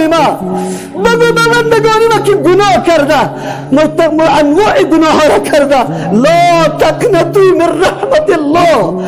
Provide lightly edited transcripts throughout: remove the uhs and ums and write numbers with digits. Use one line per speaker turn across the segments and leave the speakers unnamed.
ما، بگو به بندگان ما که گناه کرده، انواع گناه را کرده، لا تقنطوا من رحمت الله،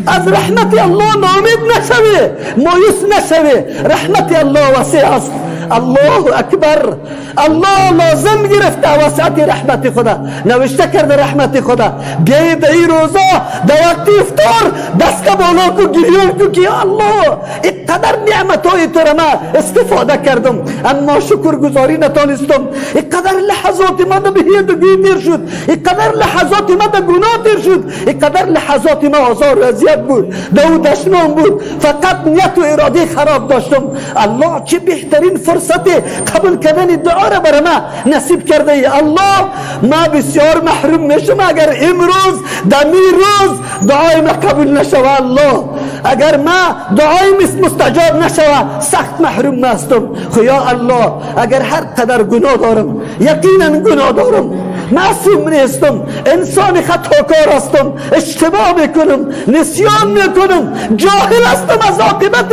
از رحمت الله ناامید نشوی، مایوس نشوی، رحمت الله وسیع است. الله اکبر، الله لازم گرفته وسعت رحمت خدا، نوشته کرده رحمت خدا. بیای در این روزا در وقت افطار دست بالا کو، گریان کو که الله اینقدر نعمت های تو را من استفاده کردم اما شکرگزاری نتانستم، اینقدر لحظات ما در بهیدگی تیر شد، اینقدر لحظات ما در گناه تیر شد، اینقدر لحظات ما آزار و اذیت بود، در او دشنام بود، فقط نیت و اراده خراب داشتم. الله چه بهترین فرصت قبول کردن دعا را برای ما نصیب کرده ای. الله ما بسیار محروم میشم اگر امروز دمی روز دعای ما قبول نشوه. الله اگر ما دعای مستجاب نشوه سخت محروم هستم. خو یا الله اگر هر قدر گناه دارم، یقینا گناه دارم، معصوم نیستم، انسان خطاکار هستم، اشتباه میکنم، نسیان میکنم، جاهل هستم از عاقبت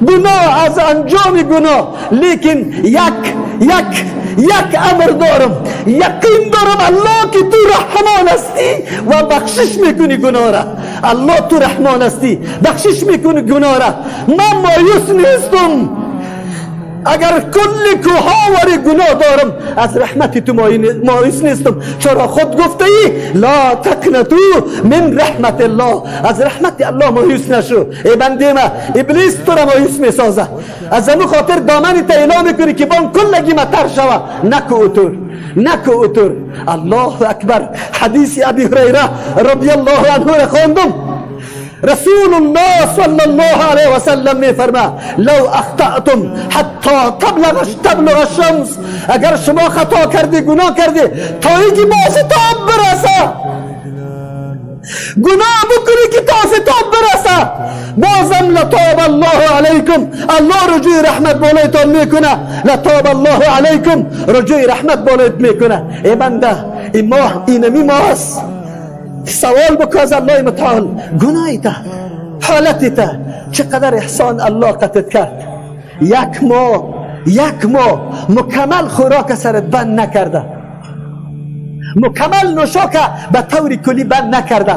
گناه، از انجام گناه، لیکن یک یک یک امر دارم، یقین دارم الله که تو رحمان هستی و بخشش میکنی گناه را. الله تو رحمان هستی، بخشش میکنی گناه را. من مایوس نیستم، اگر کل کوها وری گناه دارم از رحمت تو مایوس نیستم. چرا خود گفته ای لا تقنطوا من رحمت الله، از رحمت الله مایوس نشو. ای بنده ما، ابلیس تو را مایوس میسازه، از همون خاطر دامن تا اعلام میکنی که بان کلگی متر شوه. نکو اوتور، نکو اوتور. الله اکبر. حدیث ابی هریره رضی الله عنه را خواندم، رسول الله صلى الله عليه وسلم میفرما لو اخطأتم حتى تبلغ الشمس، اگر شما خطا کردی، گناه کردی تا اینکه به آفتاب برسه، گناه بکنی که تا آفتاب برسه، بازم لطاب الله علیکم، الله رجوع رحمت بالایتان میکنه. لطاب الله علیکم، رجوع رحمت بالایت میکنه. ای بنده، این ماه اینمی ماه است، سوال بکن از الله متعال، گناهی تا، حالتی تا، چقدر احسان الله قطعت کرد. یک ماه، یک ماه مکمل خوراک سرت بند نکرده، مکمل نوشاک به طور کلی بند نکرده،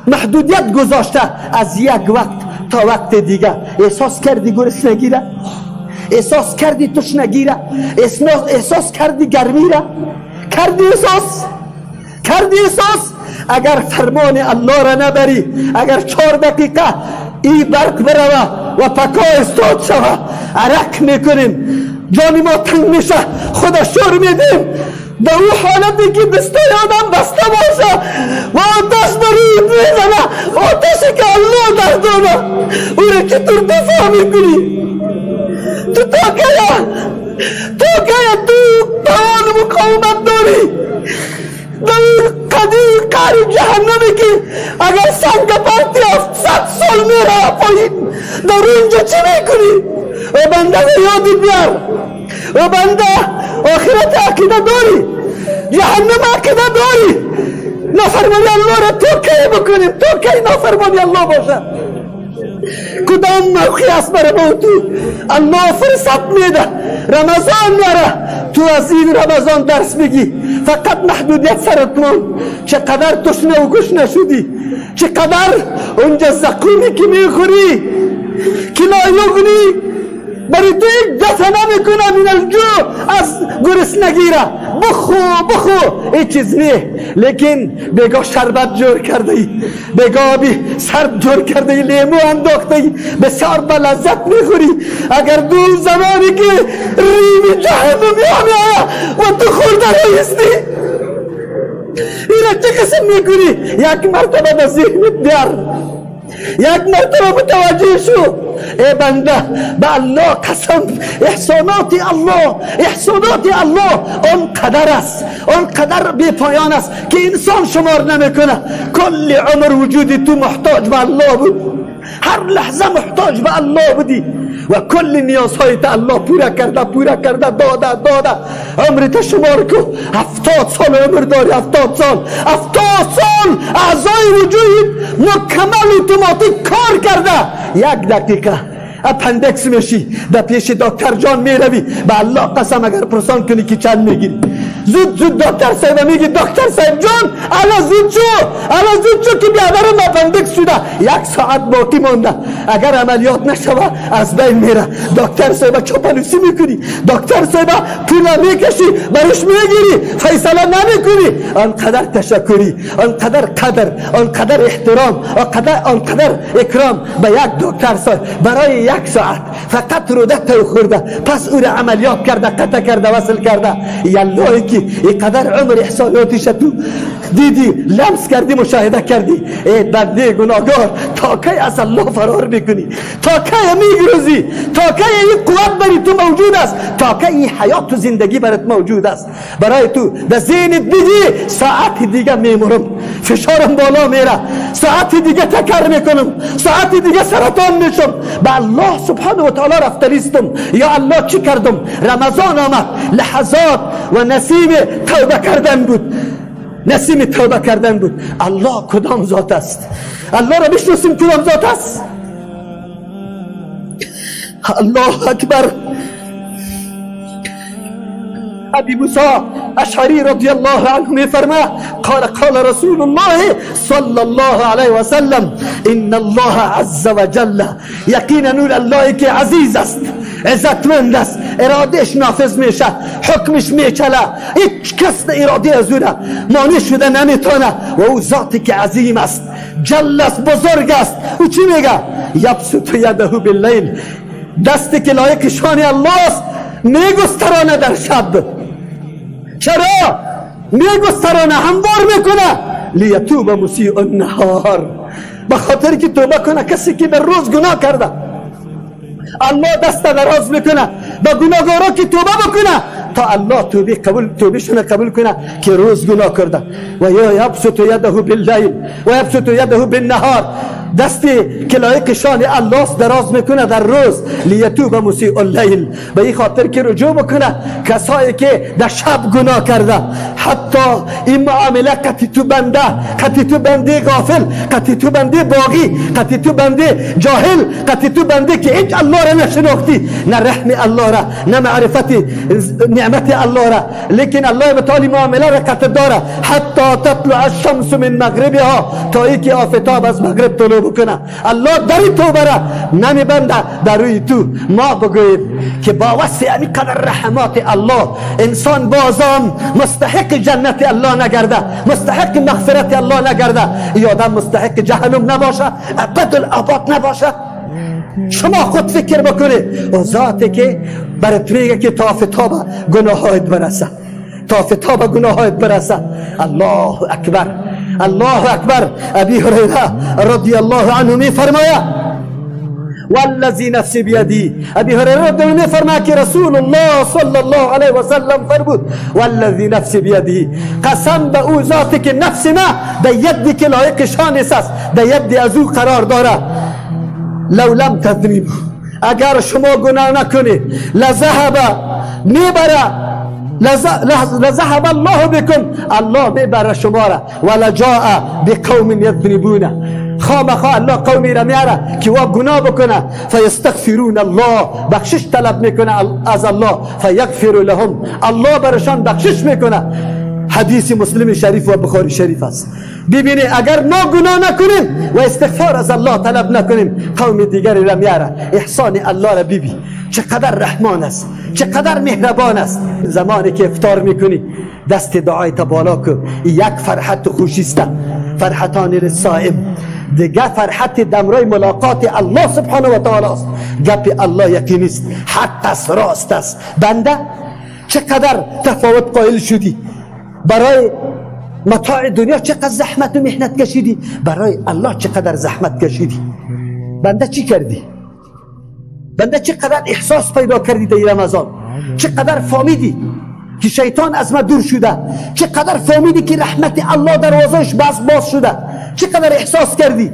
محدودیت گذاشته از یک وقت تا وقت دیگه. احساس کردی گرسنگی را؟ احساس کردی تشنگی را؟ احساس کردی گرمی را؟ کردی احساس؟ کردی احساس؟ اگر فرمان الله را نبری، اگر 4 دقیقه ای برق بروه و پکا استاد شوه، عرق میکنیم، جان ما تنگ میشه، خدا شور میدیم، در او حالتی که دستای آدم بسته باشه و آتش بر روی میزنه، آتشی که الله در دانه، او را چطور دفاع میکنی؟ تو تا کیه؟ تا کیه تو توان مقاومت داری؟ در قدیر قهر جهنمی که اگر سنگ پرتی 700 سال میره پایین، در اونجا چی میکنی؟ و بنده یادی بیار، و بنده آخرت عقیده داری، جهنم عقیده داری، نافرمانی الله را تو کی بکنیم؟ تو کی نافرمانی الله باشه؟ کدام موقع است برای ما تو؟ الله فرصت میده، رمضان میاره، تو از این رمضان درس میگی. فقط محدودیت سرت مان، چقدر تشنه و گشنه شدی، چقدر اونجا زقومی که میخوری که لا یغنی برای تو یک دفعه نمیکنه من الجوع، از گرسنگی را بخو بخو هیچ چیز نه، لیکن بگاه شربت جور کرده ای، بگاه آبی سرد جور کرده ای، لیمو انداخته ای، بسیار به لذت میخوری. اگر دو زمانی که ریم جهنم میآید و تو خورده نیستی، این چه قسم میکنی؟ یک مرتبه به ذهنت بیار، یک مرتبه متوجه شو. ای بنده، به الله قسم، احسانات الله، احسانات الله آنقدر است، آنقدر بی پایان است که انسان شمار نمیکنه. کل عمر وجودی تو محتاج به الله بود، هر لحظه محتاج به الله بودی و کل نیازهای تا الله پورا کرده، پورا کرده، داده داده. عمر تا شمار کو، 70 سال عمر داری، 70 سال، 70 سال اعضای وجود مکمل اتوماتیک کار کرده. یک دقیقه appendix میشی، در پیش دکتر جان میروی، به الله قسم اگر پرسان کنی که چند میگیری، زود زود دکتر صاحب میگی دکتر صاحب جان الا زود شو، الا زود شو که بیادرم appendix شده، یک ساعت باقی مانده، اگر عملیات نشوه از بین میره. دکتر صاحب چاپلوسی میکنی، دکتر صاحب پول میکشی برش میگیری، فیصله نمیکنی. آنقدر تشکری، آنقدر قدر، آنقدر احترام، آنقدر اکرام به یک دکتر صاحب برای یک ساعت فقط روده تو خورده، پس او را عملیات کرده، قطع کرده، وصل کرده. یالله که اینقدر عمر احساناتش تو دیدی، لمس کردی، مشاهده کردی. ای بنده گناهگار، تا کی از الله فرار میکنی؟ تا کی میگرزی؟ تا کی این قوت بری تو موجود است؟ تا کی این حیات و زندگی برات موجود است؟ برای تو در ذهنت بگی ساعت دیگه میمرم، فشارم بالا میره، ساعت دیگه تکر میکنم، ساعت دیگه سرطان میشم، به الله سبحانه و تعالی رفته نیستم. یا الله چی کردم؟ رمضان آمد، لحظات و نسیم توبه کردن بود، نسیم توبه کردن بود. الله کدام ذات است؟ الله را بشناسیم کدام ذات است؟ الله اکبر. ابی موسی اشعری رضی الله عنه میفرما قال قال رسول الله صلی الله علیه وسلم ان الله عز وجل، یقینا نور الله که عزیز است، عزتمند است، ارادهش نافذ میشه، حکمش میچله، هیچ کس اراده از او مانع شده نمیتونه، و او ذاتی که عظیم است، جل است، بزرگ است. او چی میگه؟ یبسط یده باللیل، دستی که لایق شان الله است میگسترانه در شب. چرا میگسترانه؟ هموار میکنه. لیتوب مسیء النهار، به خاطر که توبه کنه کسی که در روز گناه کرده. الله دست دراز میکنه به گناهکارا که توبه بکنه تا الله توبه قبول، توبهشون قبول کنه که روز گناه کرده. و یبسط یده باللیل و یبسط یده بالنهار، دستی که لایق شان الله دراز میکنه در روز. لیتوب مسیء اللیل، به این خاطر که رجوع بکنه کسایی که در شب گناه کرده. حتی این معامله قطی تو بنده، قطی تو بنده غافل، قطی تو بنده باغی، قطی تو بنده جاهل، قطی تو بنده که هیچ الله را نشناختی، نه رحم الله را، نه معرفت نعمت الله را، لیکن الله متعالی معامله را قطع داره. حتی تطلع الشمس من مغربها، تا اینکه آفتاب از مغرب طلوع بکنه. الله دری توبه را نمیبنده در روی تو. ما بگوییم که با وصف همین قدر رحمات الله انسان بازم مستحق جنت الله نگرده، مستحق مغفرت الله نگرده، ای آدم مستحق جهنم نباشه، ابد الاباد نباشه. شما خود فکر بکنید و ذاتی که برات میگه که تا آفتاب گناهایت برسه، تا آفتاب گناهایت برسه. الله اکبر، الله اکبر. ابی هریره رضی الله عنه می فرماید والذی نفسی بیدی، ابی هریره رضی الله فرماید که رسول الله صلی الله علیه و سلم فرمود والذی نفسی بیدی، قسم به او ذاتی که نفس ما در یدی که لایق شان است، در ید از او قرار داره، لو لم تذنبوا، اگر شما گناه نکنید، لذهب میبره، لذهب الله بكم، الله میبره شما را، ولجاء بقوم یذنبون، خامخا الله قومی را میاره که وا گناه بکنه، فیستغفرون الله، بخشش طلب میکنه از الله، فیغفر لهم، الله برشان بخشش میکنه. حدیث مسلم شریف و بخاری شریف است. ببینی اگر ما گناه نکنیم و استغفار از الله طلب نکنیم، قوم دیگری را میاره. احسان الله را ببین چقدر رحمان است، چقدر مهربان است. زمانی که افطار میکنی دست دعای تا بالا کن، یک فرحت خوشی است، فرحتان للصائم، دیگه فرحت دمرای ملاقات الله سبحانه و تعالی است. گپ الله یقینی است، حق است، راست است. بنده چقدر تفاوت قائل شدی برای متاع دنیا، چقدر زحمت و محنت کشیدی، برای الله چقدر زحمت کشیدی. بنده چی کردی؟ بنده چقدر احساس پیدا کردی در رمضان، چقدر فهمیدی که شیطان از ما دور شده، چقدر فهمیدی که رحمت الله دروازهش باز شده، چقدر احساس کردی،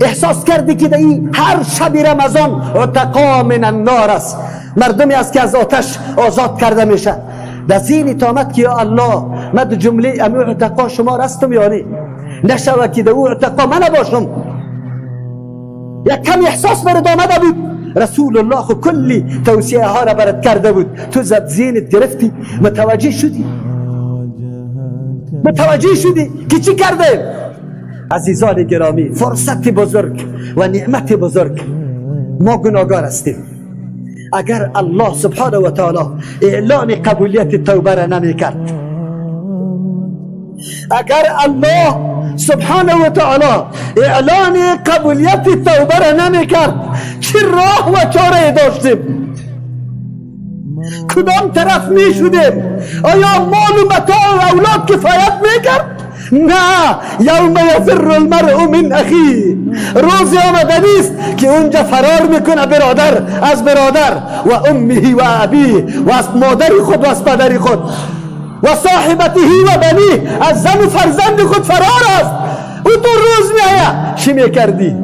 احساس کردی که در این هر شب رمضان عتقا من النار است، مردمی است که از آتش آزاد کرده میشه. در ذهن آمد که یا الله من در جمله امی عتقا شما هستم یا نه، نشوه که در او عتقا من نباشم. یک کم احساس برد آمده بود، رسول الله خو کلی توصیه ها را برات کرده بود، تو زد زینت گرفتی، متوجه شدی؟ متوجه شدی که چی کرده؟ عزیزان گرامی، فرصت بزرگ و نعمت بزرگ، ما گناهگار هستیم. اگر الله سبحانه و تعالی اعلان قبولیت توبه را نمی کرد، اگر الله سبحانه و تعالی اعلان قبولیت توبه را نمی کرد، چه راه و چاره داشتیم؟ کدام طرف می شدیم؟ آیا مال و متاع و اولاد کفایت می کرد؟ نه. یوم یفر المرء من اخیه، روزی آمده نیست که اونجا فرار میکنه برادر از برادر، و امه و ابیه، و از مادر خود و از پدر خود، و صاحبته و بنیه، از زن و فرزند خود فرار است. او تو روز میآید، چی میکردی؟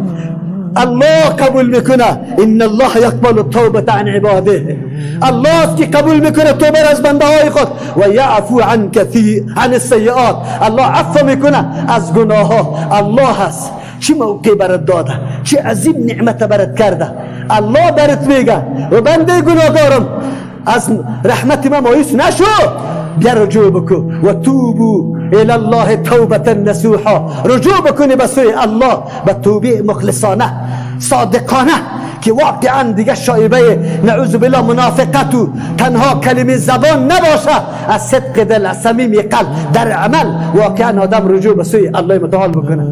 الله قبول میکنه. ان الله یقبل التوبه عن عباده، الله است که قبول میکنه توبه از بنده های خود، و یعفو عن کثیر عن السیئات، الله عفو میکنه از گناه ها. الله هست چه موقع برات داده، چه عظیم نعمت برات کرده. الله برات میگه و بنده گناهکارم از رحمت ما مایوس نشو، بیا رجوع بکن، و توبو الى الله توبة نصوحا، رجوع بکنی به سوی الله به توبه مخلصانه صادقانه که واقعا دیگه شایبه نعوذ بالله منافقت و تنها کلمه زبان نباشه، از صدق دل، از صمیم قلب، در عمل واقعا آدم رجوع به سوی الله متعال بکنه.